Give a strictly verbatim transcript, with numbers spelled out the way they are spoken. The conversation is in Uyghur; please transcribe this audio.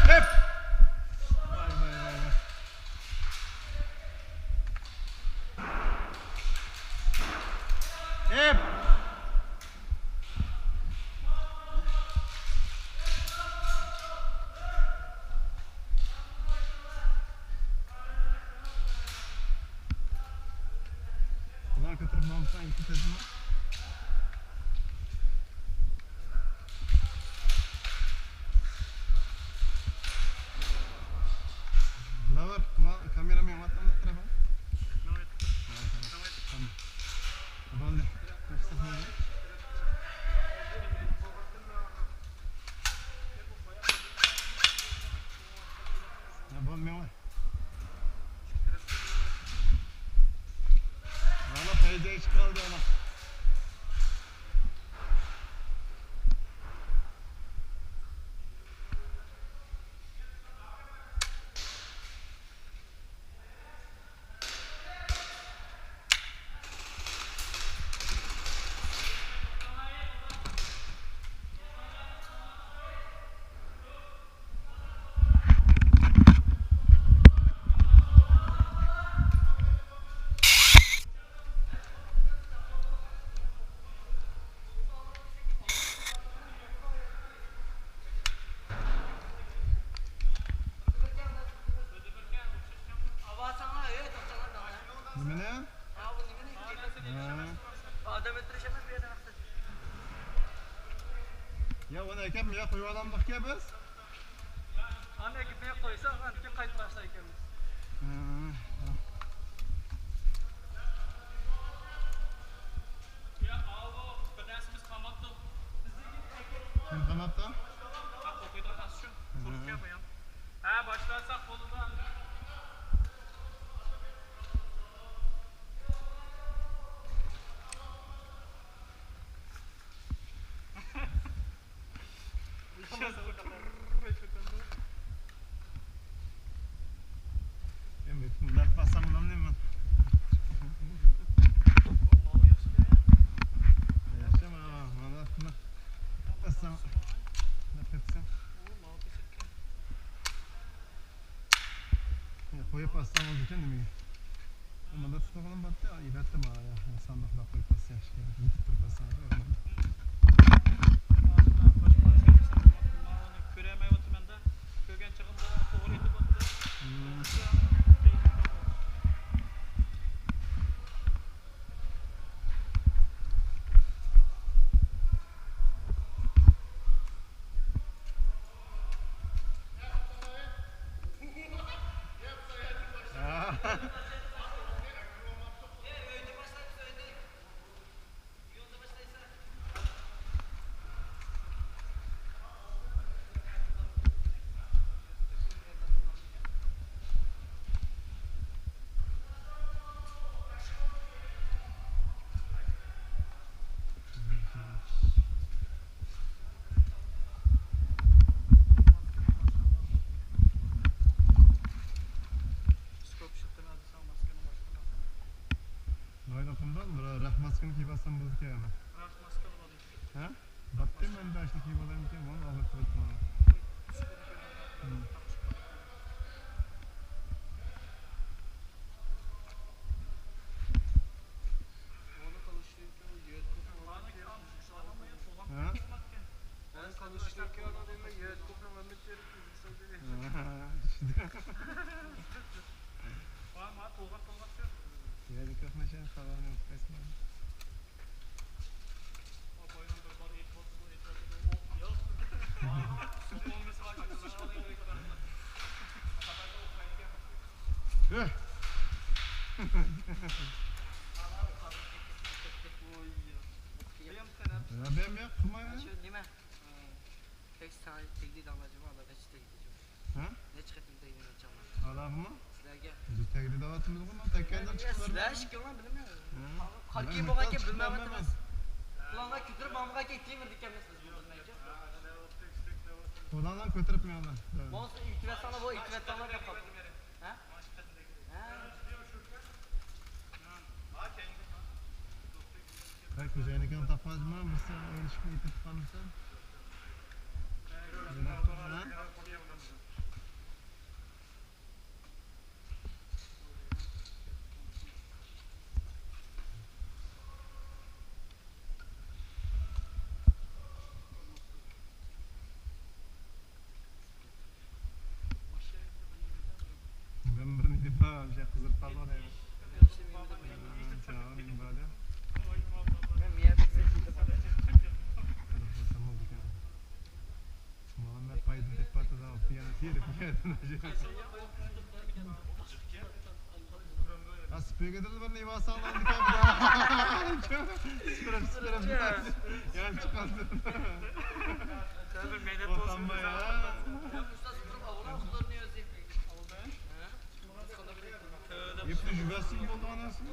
ھېپ! ۋاي، ۋاي، ۋاي، ۋاي. ھېپ! ئۇلار كۆتۈرۈپ ماڭسا، يېتىپ كەتتىمۇ؟ بۇلار بار. ما كامېرا مېڭىۋاتقان تەرەپ. بولدى. يا، بولدى، مېڭىۋەر. مانا پەيزى چىقىپ قالدى ئانا. نېمىنى؟ ھە. ئادەم ئۆلتۈرۈش ئەمەس بۇ يەردە مەقسەت. يا، ئۇنى ئەكەپ، يا، قويۇۋالامدۇقكەن بىز؟ ئاندىن ئەكەپ قويساق، ئاندىن كېيىن قايتا باشلايدىكەنمىز. ھە. يا، ئاۋۇ، بىر نەرسىمىز قالماپتۇ. كىم قالماپتۇ؟ ھە، ئوقۇيدىغان نەرسە شۇ. ھە. قۇرۇپ كەل بايام. ھە، باشلاساق بولىدۇ ئەمدى. قويۇپ باسساڭىز ئۈچۈن نېمىگە؟ مۇندا تۇتۇۋالغىنىم بارتتى، ئېلەتتىم، ساندۇقلار قويۇپ باسسا ياخشى، يېتىپ تۇرۇپ باسساڭىز. كۆرەلمەيۋاتىمەن-دە، كۆرگەن چېغىمدا توغرا ئېيتىپ ئاتىدۇ. ۋاي، قۇمدان بىر راق ماسكىنى كىيىپ ئالسام بولىدىكەن ئەمە. راق ماسكىنى بولىدۇ. ھە؟ باپتىم مەن باشتا كىيىپ ئالايمىكىن، مانا ئاغرىپ تۇرۇپتۇ مانا. ھە؟ ھە، چۈشتى. يەردە كۆپ ماشىنا قالغان يوق، قايسى؟ يا، بەم ياق، قىلمايمەن. شۇ نېمە؟ تەكسى ساڭا تەگدى دەڭلار جۇمۇ، ئالا قېچى تەگدى جۇمۇ. ھە؟ نەچچە قېتىم تەگدى نەچچە ئالا؟ ئالاغىمۇ؟ سىلەرگە. بىز تەگدى دەۋاتىمىزغۇ، مەن تەگكەندىن چىقىپ سىلەر بەرمەي. ئىككىڭلار بىلمەي. ھە؟ قارا كىيىم بولغانكەن بىلمەيۋاتىمىز. پۇلاڭلار كۆتۈرۈپ ماڭغانكەن كىيىۋېرىدىكەنمىز بىز بۇ بىلمەيچۇ. پۇلاڭلار كۆتۈرۈپ ماڭىڭلار. بولسا ئېيتىۋەتسەڭلار، بۇ ئېيتىۋەتسەڭلار دەپ قالدى. ھە؟ ھە؟ ھە، كۆزەينىكىڭ تاپمايسىزمۇ؟ بىز سەن ئوينىشىپ يېتىپ قالمىسا. ھە؟ Muhammed Aydın tek patladı. Yana diyelim. Ha, Spegedil bir Nivas Alman'dı. Sıkırım, sıkırım. Yan çıkardım. Tabii, medet olsun. Utanma ya. Hep de jübesini buldu anasını.